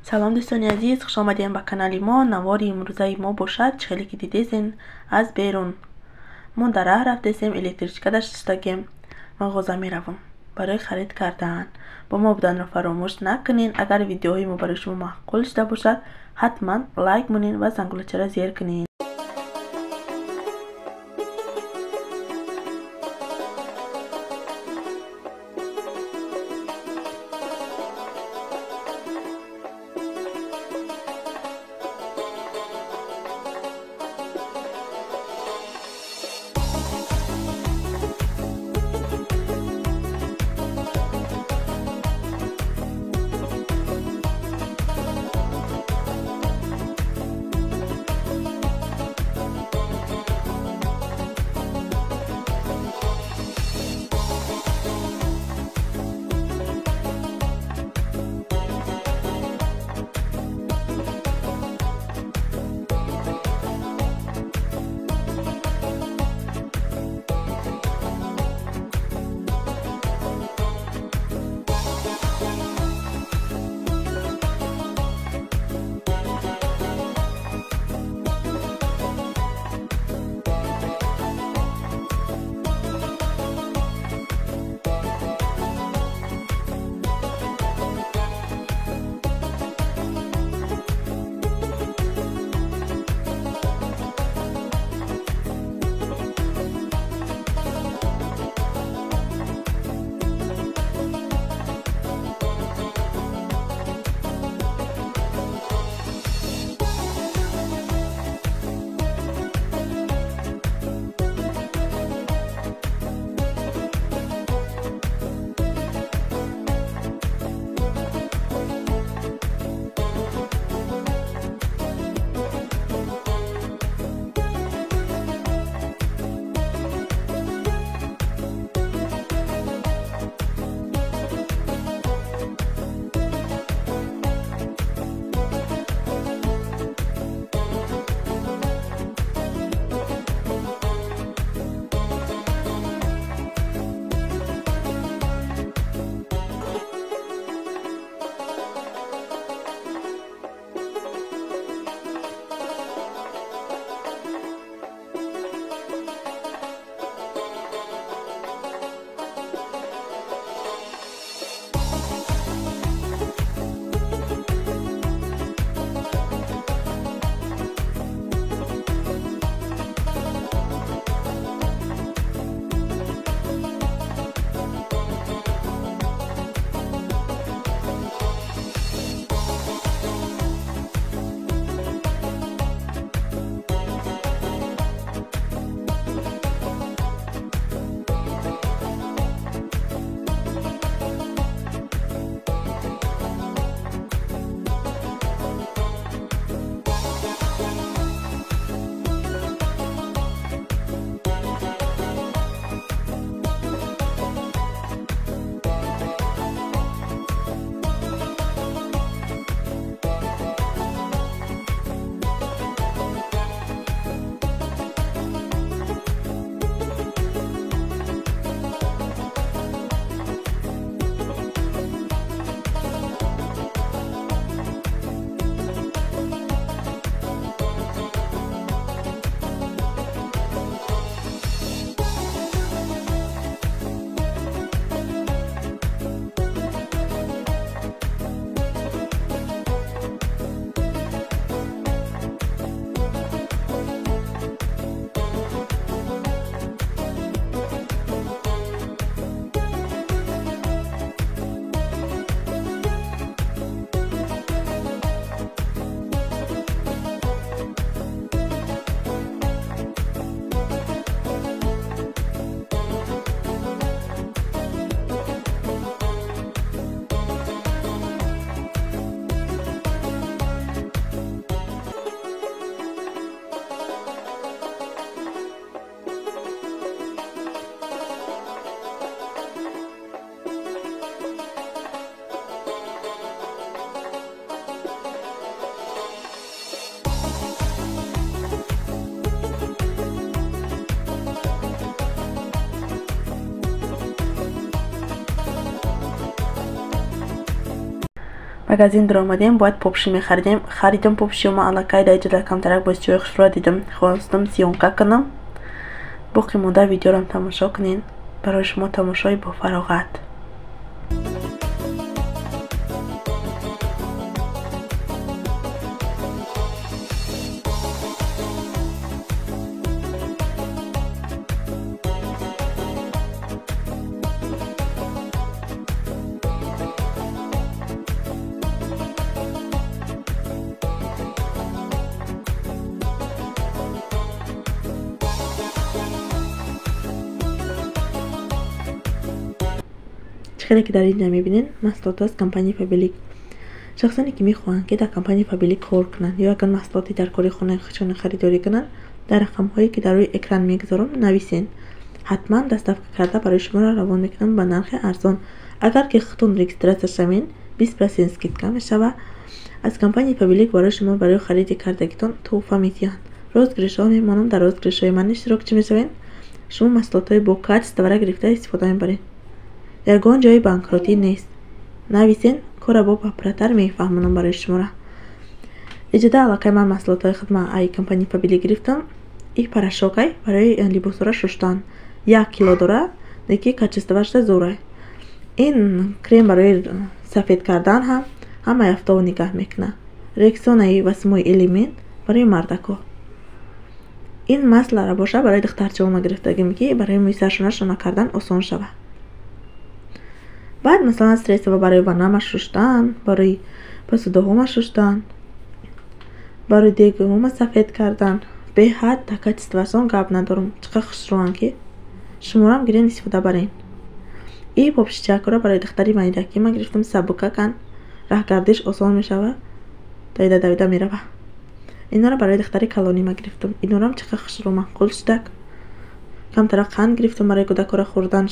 Салом дӯстони азиз, хуш омадем ба канали мо. Навори имрӯзаи мо бошад, чӣ хеле ки дидесен аз берун. Мо дар раҳ рафтесем, электричкада шиштагем, мағоза меравам барои харид кардан. Бо мо буданро фаромӯш накунед. Агар видеоҳои мо барои шумо маъқул шуда бошад, ҳатман лайк монед ва зангулачаро зер кунед. Магазин даромадем, бояд попши мехаридем. Харидам попши, ма аллакай дар иҷода камтарак боз чойи хушрӯя дидам. Хостам съёмка кунам. Боқӣ монда видеорам тамошо кунед. Барои шумо тамошои бофароғат. Хеле ки дар инҷа мебинед, маҳсулот аз компанияи Фаберлик. Шахсоне ки мехоҳанд, ки дар компанияи Фаберлик кор кунанд ё ягон маҳсулоте дар кори хонаи худшон харидорӣ кунанд, дар рақамҳое ки дар рӯи экран мегузорам нависед. Ҳатман доставка карда барои шуморо равон мекунам ба нархи арзон. Агар ки худтон регистрация шавед, 20% скидка мешавад. Аз компанияи Фаберлик барои шумо барои хариди кардагитон тӯҳфа медиҳанд. Розыгрышҳо мемонам, дар розыгрышҳои ман иштирокчӣ мешавед. Шумо маҳсулотҳои бо качествора гирифта истифода мебаред. Ягон ҷои банкротӣ нест. Нависен, кора бо папратар мефаҳмонам барои шуморо. Иҷода аллакай ман маҳсулотҳои худма ай компанияи Фаберлик гирифтам. И порошокай барои либосҳоро шуштан. 1 кило дора, леки качествоашда зӯрай. Ин крем барои сафед кардан ҳам ҳамаи афтову нигаҳ мекунад. Рексонаи восьмой элемент барои мардако. Ин маслара боша барои духтарчаҳома гирифтагим, ки барои мӯи саршона шона кардан осон шавад. Баъд масалан средства барои ваннама шуштан, барои посудаҳома шуштан, барои дегҳома сафед кардан. Беҳад дар качествоашон гап надорам. Чӣ қадр хушрӯянд, ки шуморам гирен истифода барен. И попшичакро барои духтари майдакӣ ман гирифтам, сабукакан, раҳгардиш осон мешавад, давида давида мерава. Инора барои духтари калонӣ ман гирифтам. Инорам чӣ қадр хушрӯ маъқул шудак. Камтара қанд гирифтам барои кӯдакҳоро хӯрдан.